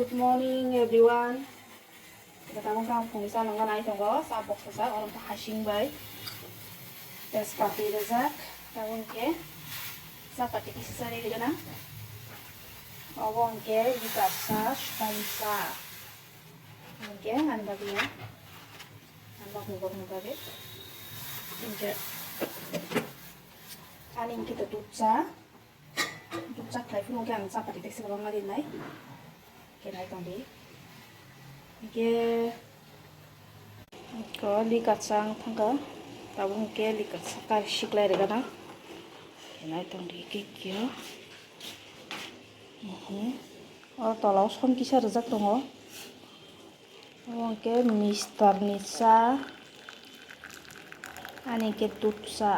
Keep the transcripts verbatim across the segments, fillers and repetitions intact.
Good morning everyone. Tabuk ang phungni cha nangna nai tongo, cha boksajak, oro wngkha hasing bai tejpati rijak, tabuk hwnkhe chapati kisa cha ri gana, obo hwnkhe bwkha cha, song cha, hwnkhe ani bagwi, ani bagwi, bagwi, hwnkhe ani hwnkhe to dudh cha. Dudh cha khlai phuru khe ang chapati tekse kwbangma rinai. Khe nai tong di. Hwnkhe ko likar cha ang thangkha. Tabuk hwnkhe likar cha kari siklai rwgana. Khe nai tong di khe khe. Mhm. O tola o som kisa rijak tongo. Obo hwnkhe mister ni cha, ani hwnkhe dudh cha.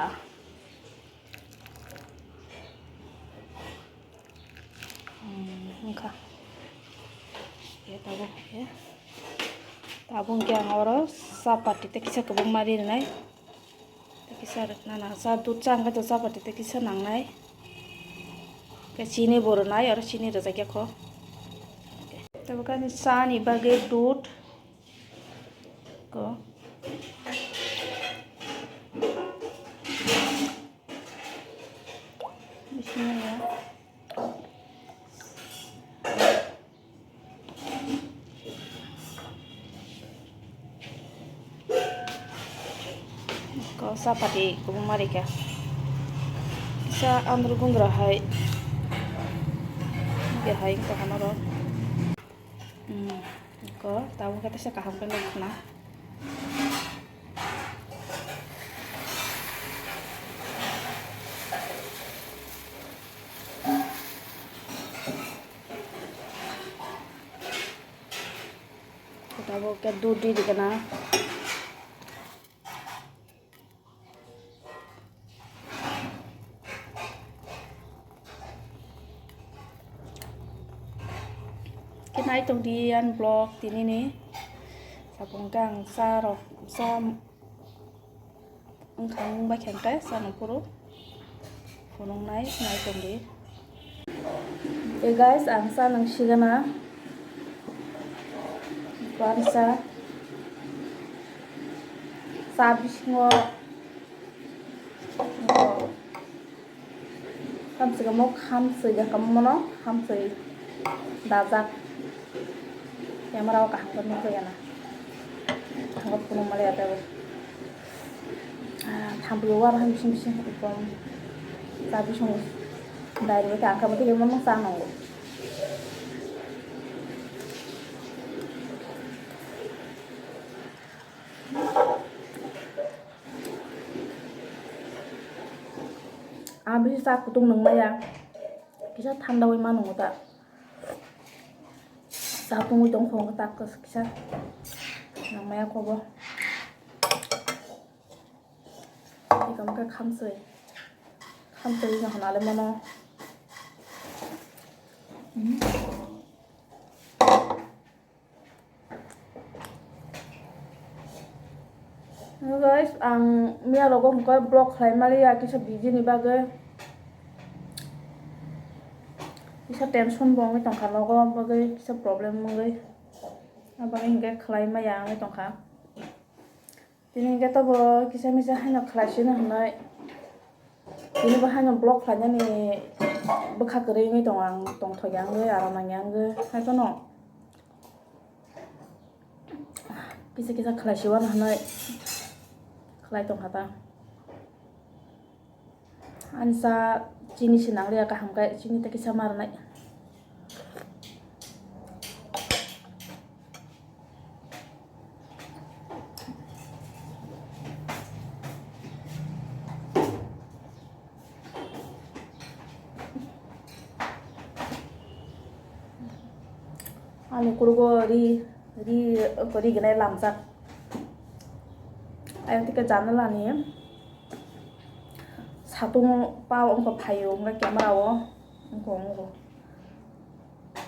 Hmm, wngkha. Hwnkhe tabuk hwnkhe, tabuk hwnkhe ang oro chapati tei kisa kwbangma rinai. Tei kisa rwkna nang cha, dudh cha hwnkhe to chapati tei kisa nangnai. Tei chini bo rwnai, oro chini rwjak ya kho. Tei bo khe ani chani bagwi dudh ko. Bismillah. Ko chapati kwbangma rikha. Kisa andru gundra hai. Hwnkhe hai wngkha norok. Hmm, ko tabuk khe teisa kaham khe nukna. Tabuk khe dudh ri kana. Khe nai tong di ani vlog tini ni. Tabuk khe ang cha rok, cha wngkha, wng bai kha hwnkhe cha nang phuru phunuknai nai tong di. Tei guys, ang cha nang sigana. Bansa. Cha bisingo khamswkamo khamswi jakamo mono khamswi dajak. Camera o kaham khe nukjagana. Thango phunukma le atebo. Ah, thampli o aro hai bising bising ekdom cha bising direct khe ang khe bo tei mamang cha nango. Ang bisi cha kutung nung maya, kisa thanda wi ma nungo ta. Cha tungwi tong kho tak kisa nang maya kobo. Ekam khe khamsoi. Khamsoi no hwnale mano. Hello guys, ang miya rogo hwnkhe vlog khlai maliya kisa busy ni bagwi. Kisa tension bo wngwi tongkha nogo bagwi kisa problem wngwi. Aboni hwnkhe khlai maya wngwi tongkha. Tini hwnkhe tobo kisa misa haino khlai sino hwnwi. Tini bo haino vlog khlainani bwkha kwrwi wngwi tongo ang, tongthokya wngwi, aram nangya wngwi, hai phano kisa kisa khlai siwano hwnwi khlai tongkha ta. Ani cha chini se nangliya kaham khe chini tei kisa ma rwnai. Ani kurugo ri, ri, ri gwnai lamjak. Ayang tike janala ni satung pa wngkha phaio wngkha camera o wngkha wngkha.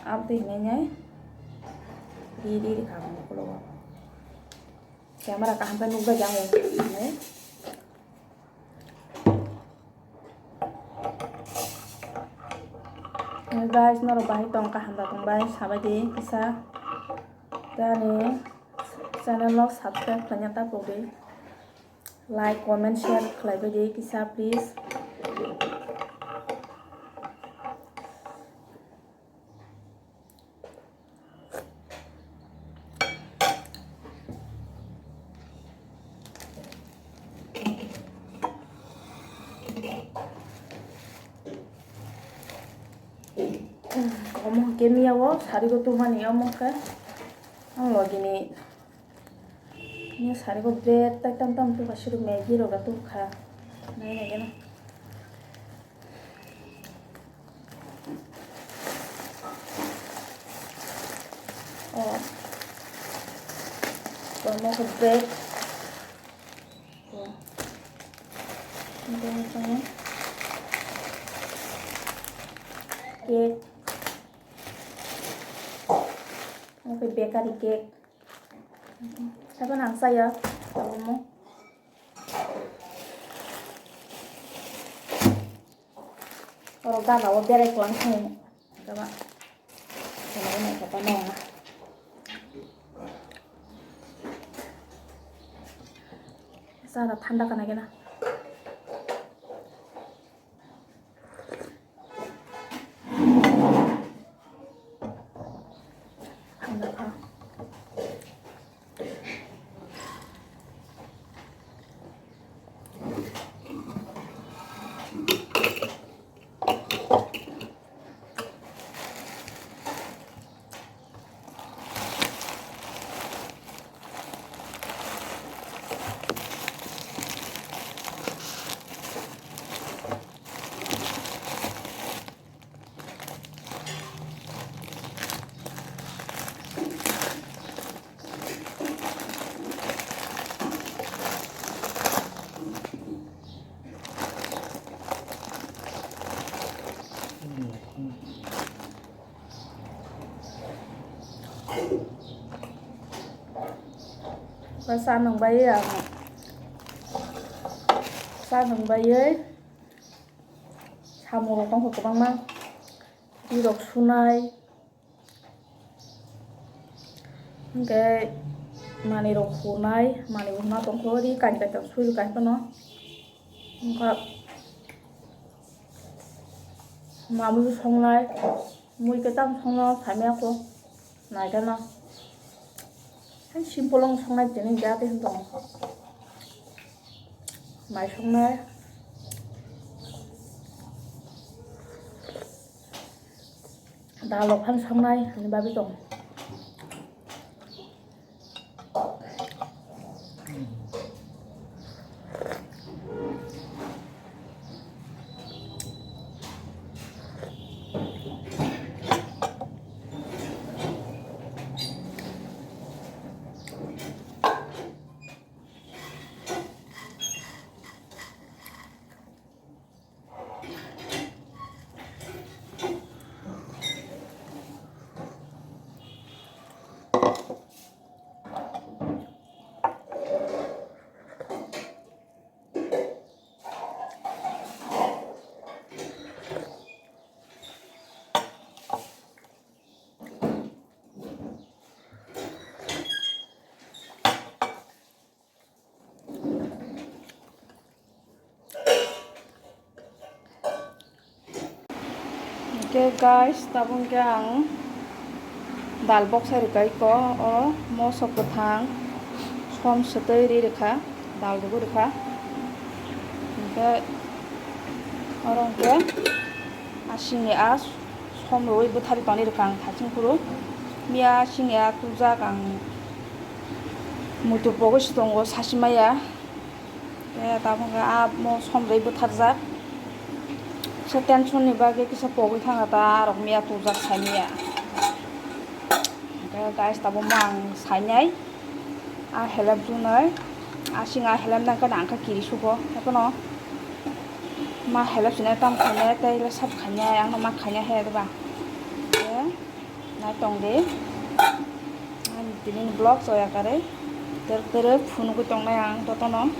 Aboni hinwi nai ri ri ri kha ang ukulok o. Camera kaham khe nukjak ya ang hinwi. Guys, norok bahai tong, kaham da tong bai, sabai di kisa. Tei ani channel no subscribe khlaina ta pogwi. Like, comment, share khlai bai di kisa, please. Omo hwnkhe miya o sari go tumani omo khe ang logini. Ini sari ko bread tai tam tam tu kasih Maggi rok tu kha. Nai nai gana. Oh. Kono ko bread. Oh. Ini ko cake. Oke, bakery cake. Sabo nang saya, sabo mo. Oro gana o berai kuan khe. Gaba. Gana o nai kata nong. Sana thanda kana kena. Sa nung bai ang sa nung bai samung rok tong kho kwbangma. Ri rok sunai, hwnkhe manwi rok hunai, manwi bo hwnna tongkho, ri kainwi kaitham sui rwkha hwnkhe no. Wngkha mamwi bo songnai, mui khe tamo songno saimaya kho, naikhe no. Hai simple wng songnai tini hwnkhe atwi hwn tongo. Mai songnai. Dal rok phan songnai hwnwi bagwi tongo. Hwnkhe guys, tabuk hwnkhe ang dal boksa rwkha iko, o moso kwthang som swtwi ri rwkha, dal rwgwi rwkha. Hwnkhe oro hwnkhe asingni a som rwui bwtharwi tonwi rwkha ang thaching phuru. Miya asingni a tubujak ang muitu pogwi se tongo, sasi maya. Tei tabuk hwnkhe amo som rwui bwtharjak. Kisa tension ni bagwi kisa pogwi thangkha ta, arok miya tubujak sai miya. Hwnkhe guys, tabuk mo ang sainai. A helep junai. Asing a helep nang khe nang khe kiri sugo. Hepono ma helep sinai tam khainai tei le sap khainai, ang no ma khainai he ba. Nai tong di. Ani tini ni vlog choya kare. Ter tere phunugwi tongnai ang jotono.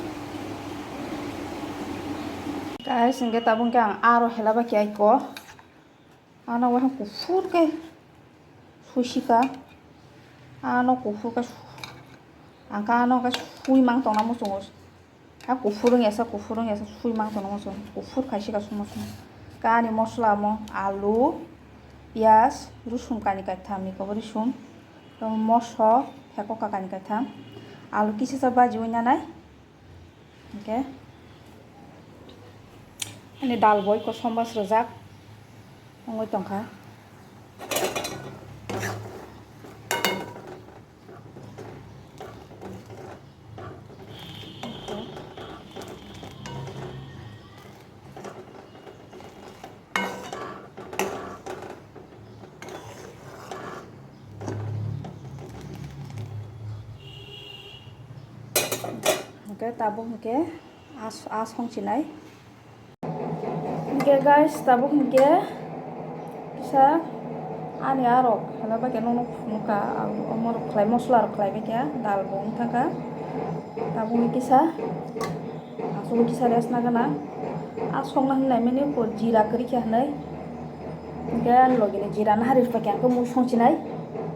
Guys, hwnkhe tabuk hwnkhe ang aro helaba khe aiko. Ano waha kuphur khe suisika. Ano kuphur khe su-, ang khe ano khe sui mang tongna muchungo. Ha kuphur wngya sa, kuphur wngya sa sui mang tongna muchungo. Kuphur khaisika suma suma. Khe ani mosla mo alu, piyaj, rusum kani kaitham ni kobo rusum. Tei moso phekok kani kaitham. Alu kisa sa baji wngya nai. Hingke ani dal bo iko sombas rwjak wngwi tongkha. Hingke tabuk hingke as-, asong chinai. Hingke guys, tabuk hingke kisa ani arok hela bai khe nokno phunukha, ang omorok khlai, mosla rok khlai bai khe, dal bo wng thangkha. Tabuk hingke kisa aswk kisa rest nagana. A songna hinlai mani jira kwrwi khe hinwi. Hingke ani logi ni jira nahari rwkha khe ang khe mui songchinai.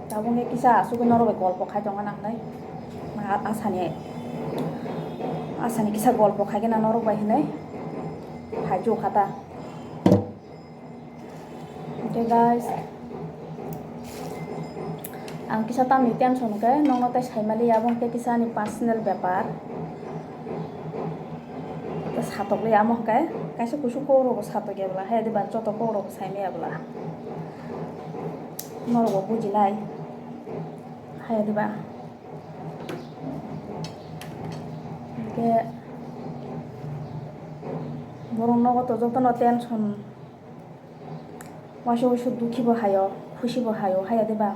Tabuk hingke kisa aswk norok bai golpo khai tongna nangnai. Ma asani, asani kisa golpo khai khe na norok bai hinwi. Phai chukha ta. Hingke guys, ang kisa tamni tension hingke nokno tei saimaliya, abo hingke kisa ani personal bepar. Satokliya amo hingke kaisa kusu kok rok bo satokya bwla, hai diba joto kok rok bo saimaya bwla. Norok bo bujinai, hai diba. Hingke borok nogo to jotono tension. Waisa waisa dukhi bo hayo, khusi bo hayo, haya diba?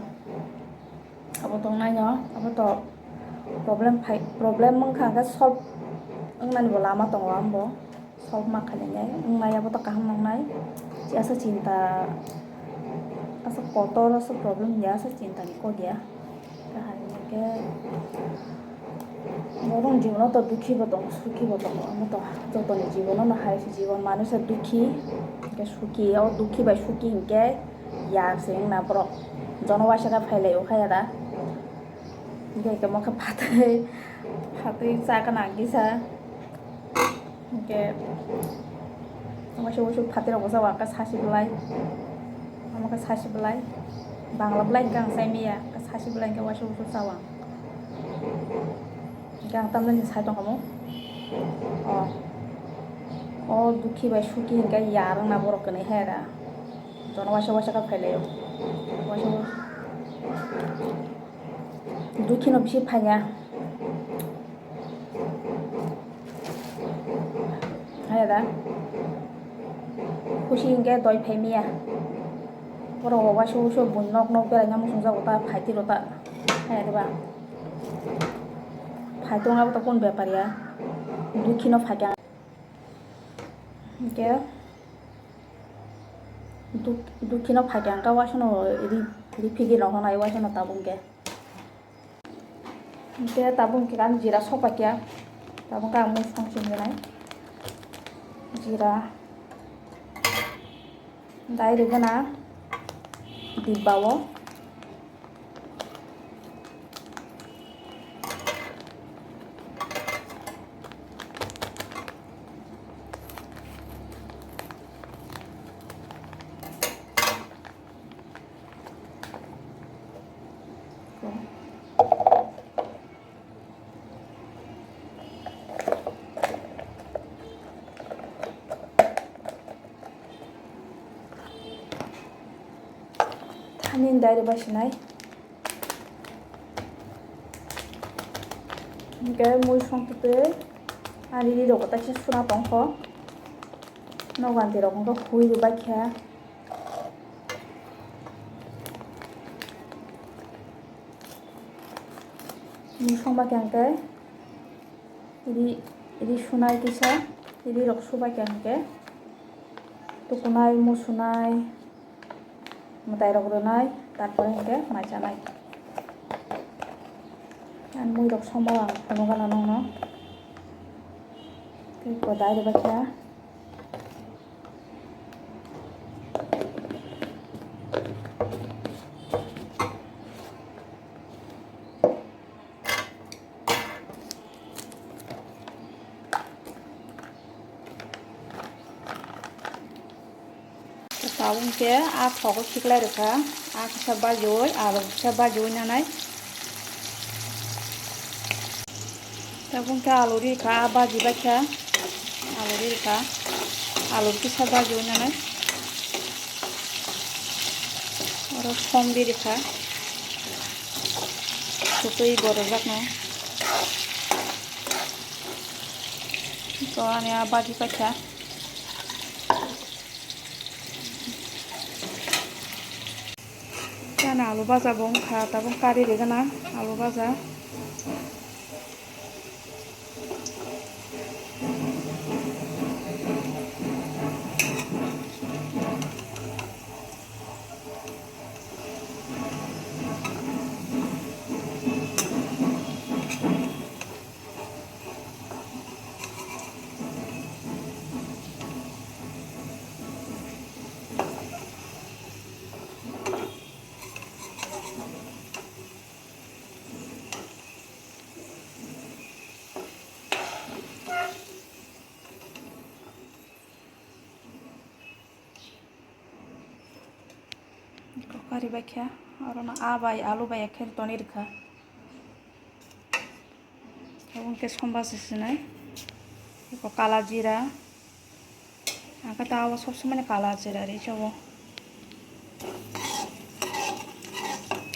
Abo tongnaino, abo to problem phai, problem wngkha hwnkhe solve wngnani bo lama tongo, ambo solve ma khainai, wngnai abo to kaham wngnai. Asa chinta, asa kotor, asa problem ya, asa chinta ni kok ya. Kaham hingke borokni jibono to dukhi bo tongo, sukhi bo tongo, omo to jotoni jibono no hai se jibon manui se dukhi hingke sukhi, o dukhi bai sukhi hingke ya se wngna borok jono waisa khe phailaio khe da hingke hingke mo khe phatwi phatwi cha gana kisa. Hingke waisa waisa phatwi rok bo cha wang khe sasi belai, omo khe sasi belai, bangla belai hingke ang chai maya, sasi belai hingke waisa waisa cha wang. Hingke ang tamjani sai tongkha mo, o, o dukhi bai sukhi hingke ya rwngna borok kwnwi he da, jono waisa waisa khe phailaio, waisa waisa. Dukhi no bisi phaiya. Haya da. Khusi hingke doi phai maya. Borok bo waisa waisa buini nok nok beraina muchungjago ta, phaitwi rw ta. Haya diba? Phaitwi wngya bo to kunu bepar ya. Dukhi no phaikha. Hingke duk-, dukhi no phaikha hingke waisa no ri, ri phigir rok no nai waisa no tabuk hingke. Hingke tabuk hingke ang jira sokpakya, tabuk hingke ang mui song chini nai. Jira dai rwgana dibba o. Thani dai rw bai sinai. Hingke mui song twi twi ani ri rok tai se suna tong kho. Nogo anti rok hingke hui rw bai kha. Mui song bai kha hingke ri, ri sunai kisa, ri rok su bai kha hingke tukunai, musunai, mwtai rok rwnai, tarpore hingke mai chanai. Ang mui rok somo ang phunukgana nongno. Tei kodai rwbaikha. Tabuk khe a thogo khiklai rwkha, a kisa bajiui, aro kisa bajiui nanai. Tabuk khe alu rikha, a baji baikha, alu rikha, alu kisa bajiui nanai. Oro som birikha, sutui borokjakno. To ani a baji baikha. Ani alu baja bo wngkha, tabuk kari rigana alu baja. Kari baikha, oro no a bai alu bai ekhe toni rikha. Tabuk khe somba se sinai. Eko kala jira. Ang khe ta o sob somani kala jira ri chao.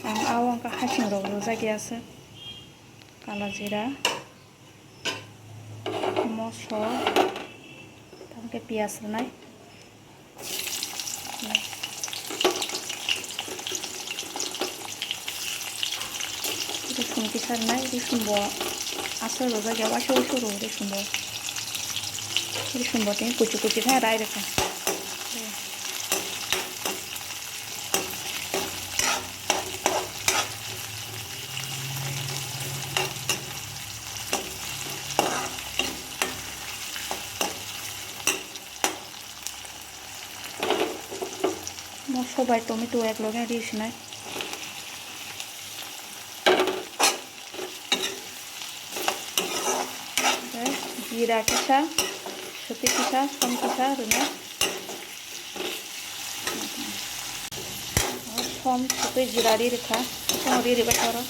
Ang a o ang khe hasing rok rwjak ya se. Kala jira. Moso, tamo khe piyaj rwnai. Rosum kisa rwnai, rosum bo aswk rwjak ya, waisa waisa rw rosum bo. Rosum bo tei kuchu kuchu khe rai rwkha. Mo sobai tomato ek loge ri sinai. Jira kisa, soti kisa, som kisa rwnai. Som sotwi jira ri rwkha, som ri rwbaikha oro.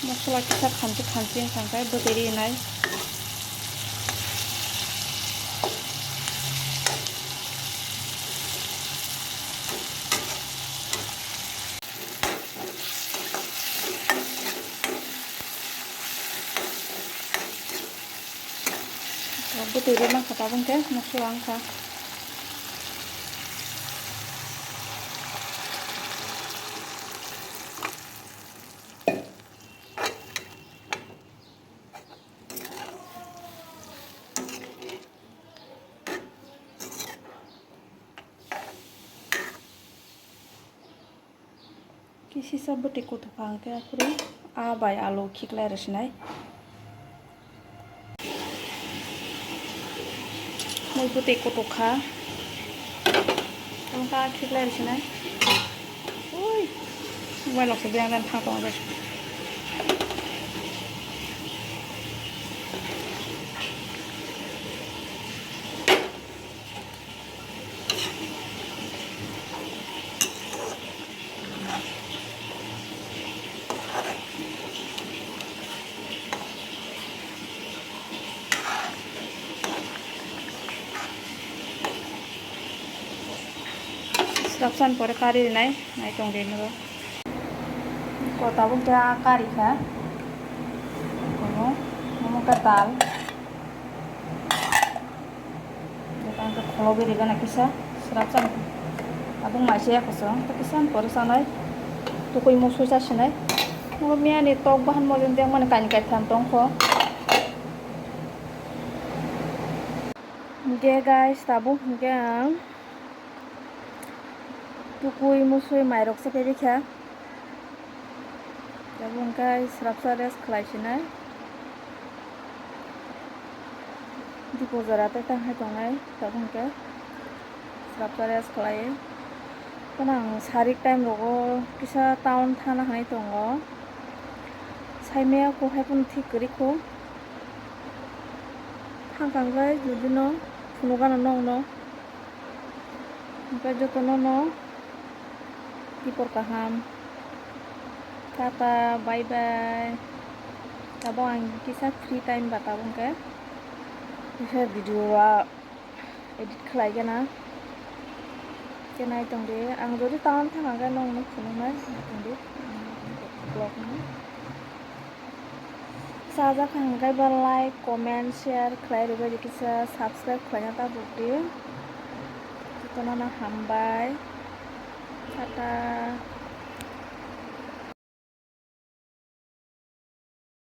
Mosola kisa khanchi khanchi wngkha khe bwtwi rinai. Bwtwi rwna kha tabuk khe mosola wngkha. Kisisa bwtwi kuthukha hwnkhe aphuru a bai alu khiklai rwsinai. Mui bwtwi kuthukha. Tamo khe a khiklai rwsinai. Ui. Mobile rok se biyang dan thang tongo. Swrapsan pore kari rinai, nai tong rinai bo. Ko tabuk khe a kari kha. Omo, omo khe dal. Jekha ang khe kholo beri gana kisa swrapsan. Tabuk mai se kosong, to kisa pore sanai. Tukui musui sa sinai. Miyani tok bahan mojang jak mani kain kaitham tongkho. Hingke guys, tabuk hingke ang tukui musui mairok se pebikha. Tabuk hingke srapsa rest khlai sinai. Dipo jora tei tang hai tongnai, tabuk hingke srapsa rest khlai. Kono ang sarik time rogo kisa town thana hai tongo. Saimaya kok hai pono thik kwrwi kho. Thang kang bai jodi no phunukgano nokno. Hingke jotono no tipor kaham. Tata, bye bye. Tabuk ang kisa free time ba tabuk hingke kisa video edit khlai gana. Khe nai tong di. Ang jodi town thang khe nong nuk phunuk nai nai tong di. Vlog no. Sajak kha hingke ba like, comment, share khlai rwbaidi kisa subscribe khlaina tabuk di. Jotono no hambai. Tata.